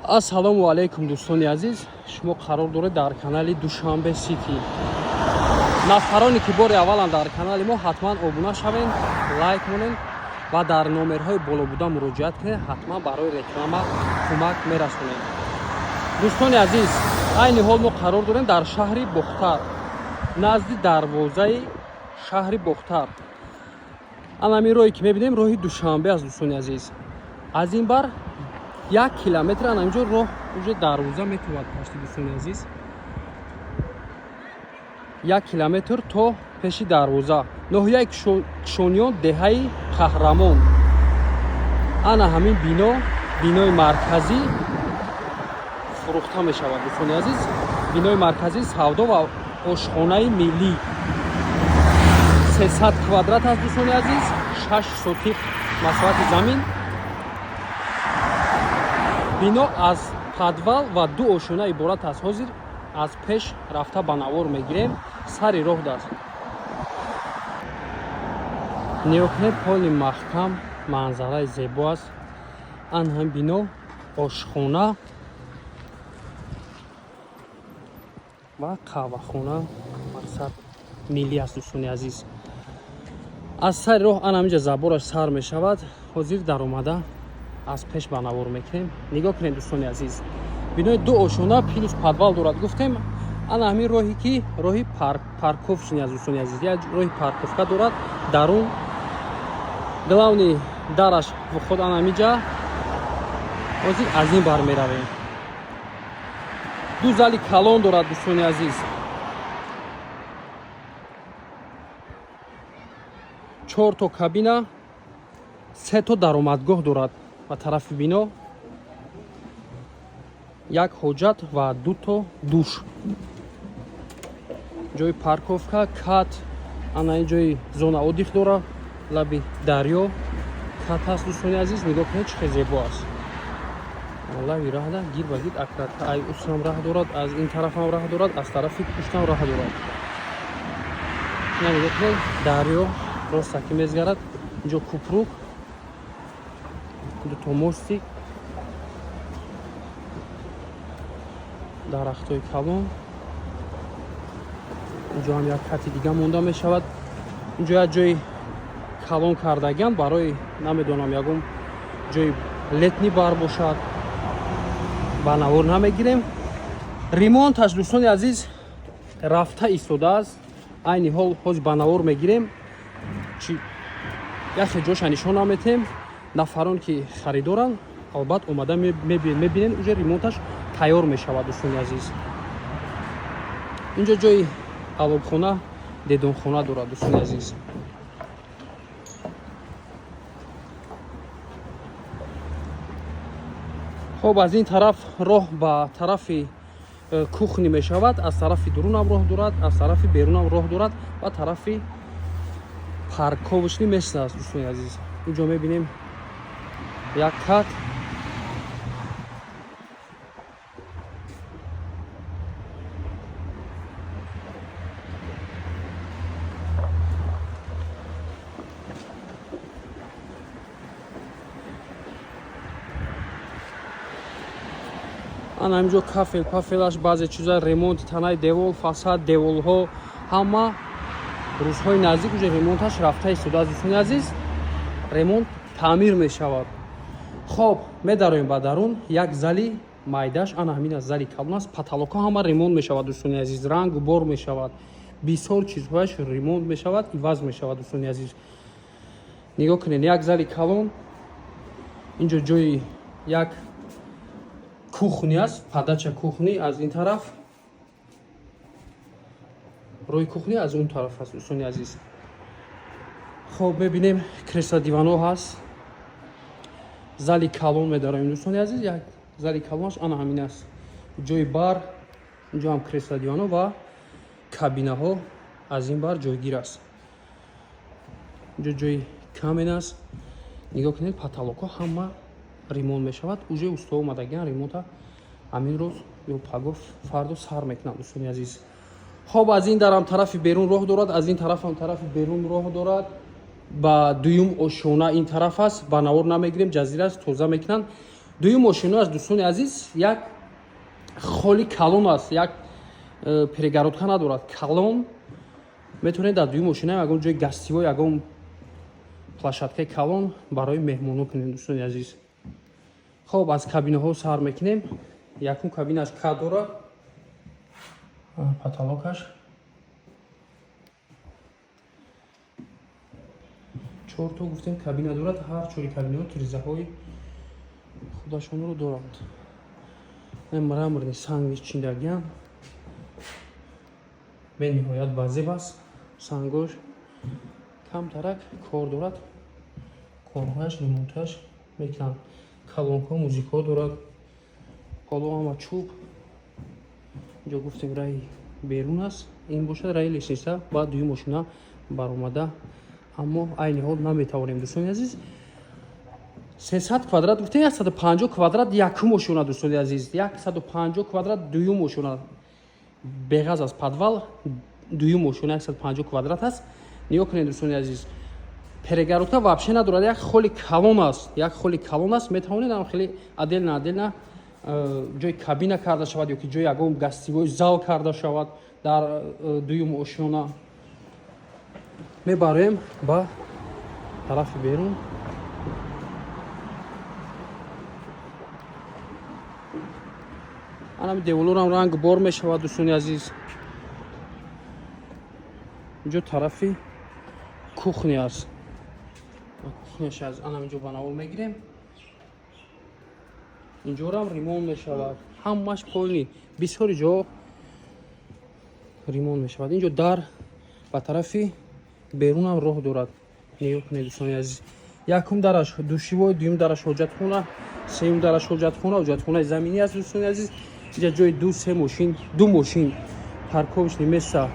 Ассалому алайкум, дӯстони азиз. Шумо қарор доред дар канали Душанбе Сити. Нафароне ки бори аввалан дар канали мо, ҳатман обуна шавед, лайк монед ва дар номерҳои болобуда муроҷиат кунед. Ҳатман барои реклама кӯмак мерасонем. Дӯстони азиз, айни ҳол мо қарор дорем дар шаҳри Бохтар, назди дарвозаи шаҳри Бохтар. Анамин роҳе ки мебинем, роҳи Душанбе аст, дӯстони азиз. Аз ин бар 1 километр ана инҷо роҳ уже дарвоза метавад пашти. Дӯстони азиз, 1 километр то пеши дарвоза, ноҳияи Кишониён, деҳаи Қаҳрамон. Ана ҳамин бино, бинои марказӣ фурӯхта мешавад, дӯстони азиз. Бинои марказии савдо ва ошхонаи миллӣ 300 квадрат аст, дӯстони азиз, 6 сотих масоҳати замин. Бино аз подвал ва ду ошёна иборат аст. Ҳозир аз пеш рафта ба навор мегирем, сари роҳ даст. Нигоҳ кунед, поли маҳкам, манзараи зебо аст. Ан ҳам бино ошхона ва қаҳвахона, мақсад миллӣ аст, дӯстони азиз. Аз сари роҳ ан ҳаминҷа забораш сар мешавад. Ҳозир даромада аз пеш ба навор мекунем. Нигоҳ кунед, дӯстони азиз, бинои ду ошона плюс подвал дорад, гуфтем. Ана ҳамин роҳе ки роҳи парковочный аст, дӯстони азиз, як роҳи парковка дорад дарун. Главный дараш вход ана ҳаминҷа. Ҳозир аз ин бар меравем. Ду зали калон дорад, дӯстони азиз, чорто кабина, сето даромадгоҳ дорад ба тарафи бино, як ҳоҷат ва дуто душ, ҷои парковка, кат. Ана ин ҷои зона отдых дора, лаби дарё кат ҳаст. Дӯстони азиз, нигоҳ кунед, чӣ хел зебо аст. Лаби раҳда гир ба гир аккуратно, ай усам раҳ дорад, аз ин тарафам раҳ дорад, аз тарафи пуштам раҳ дорад. Ина нигоҳ кунед, дарё ростаки мезгарад. Инҷо купрук, дуто мостик, дарахтҳои калон. Инҷо ҳам як кати дига монда мешавад. Инҷо як ҷои калон кардагиам барои, намедонам, ягон ҷои летний бар бошад, ба навор намегирем. Ремонташ, дӯстони азиз, рафта истодааст. Айни ҳол ҳозир ба навор мегирем, чи яхе ҷоша нишон наметем. Нафарон ки харидоранд, албат омада мебинен, уже ремонташ тайёр мешавад, дӯстони азиз. Инҷо ҷои алобхона, дедонхона дорад, дӯстони азиз. Хоб, аз ин тараф роҳ ба тарафи кухня мешавад. Аз тарафи дурунам роҳ дорад, аз тарафи берунам роҳ дорад ва тарафи парковочный место аст, дӯстони азиз. Инҷо мебинем як кат. Ана ҳаминҷо кафел пафелаш, баъзе чиза, ремонти танаи девол, фасад, деволҳо, ҳама рӯзҳои наздик уже ремонташ рафта истодааст, дӯстони азиз. Ремонт, таъмир мешавад. Хоб, медароем ба дарун. Як зали майдаш ана ҳамин аст, зали калон аст. Потолокҳо ҳама ремонт мешавад, дӯстони азиз, рангу бор мешавад, бисёр чизҳояш ремонт мешавад, иваз мешавад, дӯстони азиз. Нигоҳ кунед, як зали калон. Инҷо ҷои як кухня аст, подача кухни аз ин тараф, роҳи кухня аз он тараф аст, дӯстони азиз. Хоб, мебинем, кресло, диванҳо ҳаст. Зали калон медароем, дӯстони азиз. Як зали калонаш ана ҳамин аст, ҷои бар. Инҷо ҳам кресло, диванҳо ва кабинаҳо аз ин бар ҷойгир аст. Инҷо ҷои камин аст. Нигоҳ кунед, потолокҳо ҳама ремонт мешавад. Уже усто омадагиан, ремонта ҳамин рӯз ё пагоҳ, фардо сар мекунанд, дӯстони азиз. Хоб, аз ин дарам тарафи берун роҳ дорад, аз ин тарафам тарафи берун роҳ дорад. Ба дуюм ошёна ин тараф аст, ба навор намегирем, ҷазира аст, тоза мекунанд. Дуюм ошёнааш, дӯстони азиз, як холи калон аст, як перегородка надорад, калон. Метавонед дар дуюм ошёна ягон ҷои гостевой, ягон площадкаи калон барои меҳмонҳо кунед, дӯстони азиз. Хоб, аз кабинаҳо сар мекунем. Якум кабинаш ка дорад, потолокаш чорто гуфтем кабина дорад. Ҳар чори кабинаҳо тирезаҳои худашонро доранд. Мраморный санг чиндагиам, бениҳоят базеб аст. Сангош камтарак кор дорад, корҳояш, ремонташ мекунанд. Колонкаҳо, музикаҳо дорад, поло ҳама чӯб. Инҷо гуфтем, раи берун аст, ин бошад раи лестница ба дуюм ошёна баромада, аммо айни ҳол наметавонем, дӯстони азиз. 300 квадрат гуфтем, 150 квадрат якум ошёна, дӯстони азиз, 150 квадрат дуюм ошёна, беғаз аз подвал. Дуюм ошёна 150 квадрат аст. Нигоҳ кунед, дӯстони азиз, перегородка вообще надорад, як холи калон аст, як холи калон аст. Метавонед ам хеле отдельно отдельно ҷои кабина карда шавад ё ки ҷои ягон гостевой зал карда шавад дар дуюм ошёна. Мебароем ба тарафи берун. Анами деволорам ранг бор мешавад, дӯстони азиз. Инҷо тарафи кухня аст. Кухняш аз анам инҷо ба навор мегирем. Инҷорам ремонт мешавад, ҳамаш полный, бисёри ҷо ремонт мешавад. Инҷо дар ба тарафи берунам роҳ дорад. Нигоҳ кунед, дӯстони азиз, якум дараш душевой, дуюм дараш ҳоҷатхона, сеюм дараш ҳоҷатхона, ҳоҷатхонаи заминӣ аст, дӯстони азиз. Инҷа ҷои ду се мошин, ду мошин парковочный место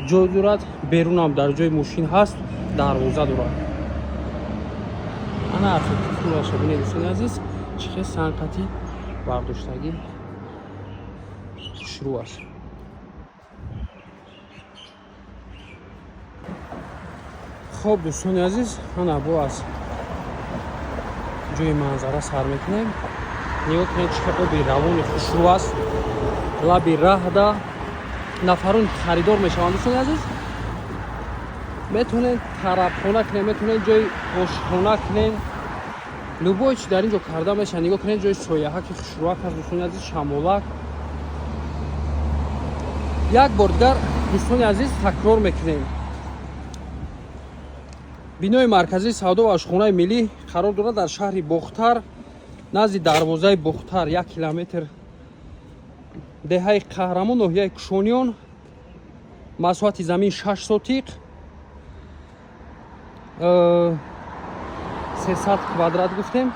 ҷой дорад. Берунам дар ҷои мошин ҳаст, дарвоза дорад. Ана архитектураша бинед, дӯстони азиз, чӣ хел санқати бардоштагӣ хушрӯ аст. Хоб, дӯстони азиз, ана бо аз ҷои манзара сар мекунем. Нигоҳ кунед, чӣ оби равони хушрӯ аст лаби раҳда. Нафарон харидор мешаванд, дӯстони азиз, метавонед тарабхона кунед, метавонед ҷои ошхона кунед, любой чи дар ин ҷо карда мешавад. Нигоҳ кунед, ҷои сояҳаки хушрӯак аст, дӯстони азиз, шамолак. Як бор дигар, дӯстони азиз, такрор мекунем: бинои марказии савдо ва ошхонаи миллӣ қарор дорад дар шаҳри Бохтар, назди дарвозаи Бохтар, 1 километр, деҳаи Қаҳрамон, ноҳияи Кушониён. Масоҳати замин 6 сотиқ, 300 квадрат гуфтем.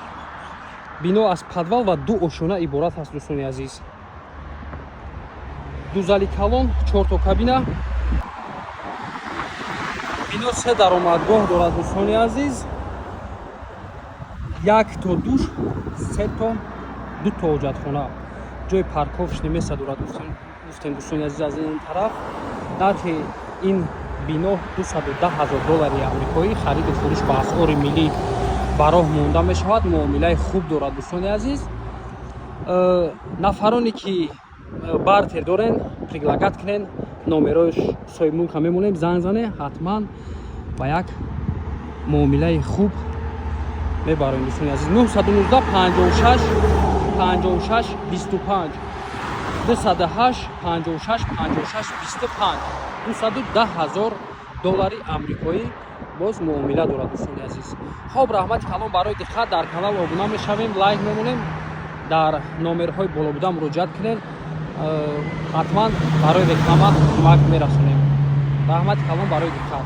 Бино аз подвал ва ду ошёна иборат аст, дӯстони азиз. Ду зали калон, чорто кабина. Бино се даромадгоҳ дорад, дӯстони азиз: як то душ, сето, дуто ҳоҷатхона, ҷои парковочный место дорад, гуфтем, дӯстони азиз. Аз ин тараф нархи ин бино 210 ҳазор доллари амрикоӣ. Хариду фурӯш ба асъори миллӣ ба роҳ монда мешавад. Муомилаи хуб дорад, дӯстони азиз. Нафароне ки бартер дорен, предлагать кунен, номерош соҳибмулка мемонем, занг зане, ҳатман ба як муомилаи хуб мебароем, дӯстони азиз. 919 56 56 25, 208 56 56 25. 210 ҳазор доллари амрикоӣ, боз муомила дорад, дӯстони азиз. Хоб, раҳмати калон барои диққат. Дар канал обуна мешавем, лайк мемонем, дар номерҳои болобуда муроҷиат кунед, ҳатман барои реклама кӯмак мерасонем. Раҳмати калон барои диққат.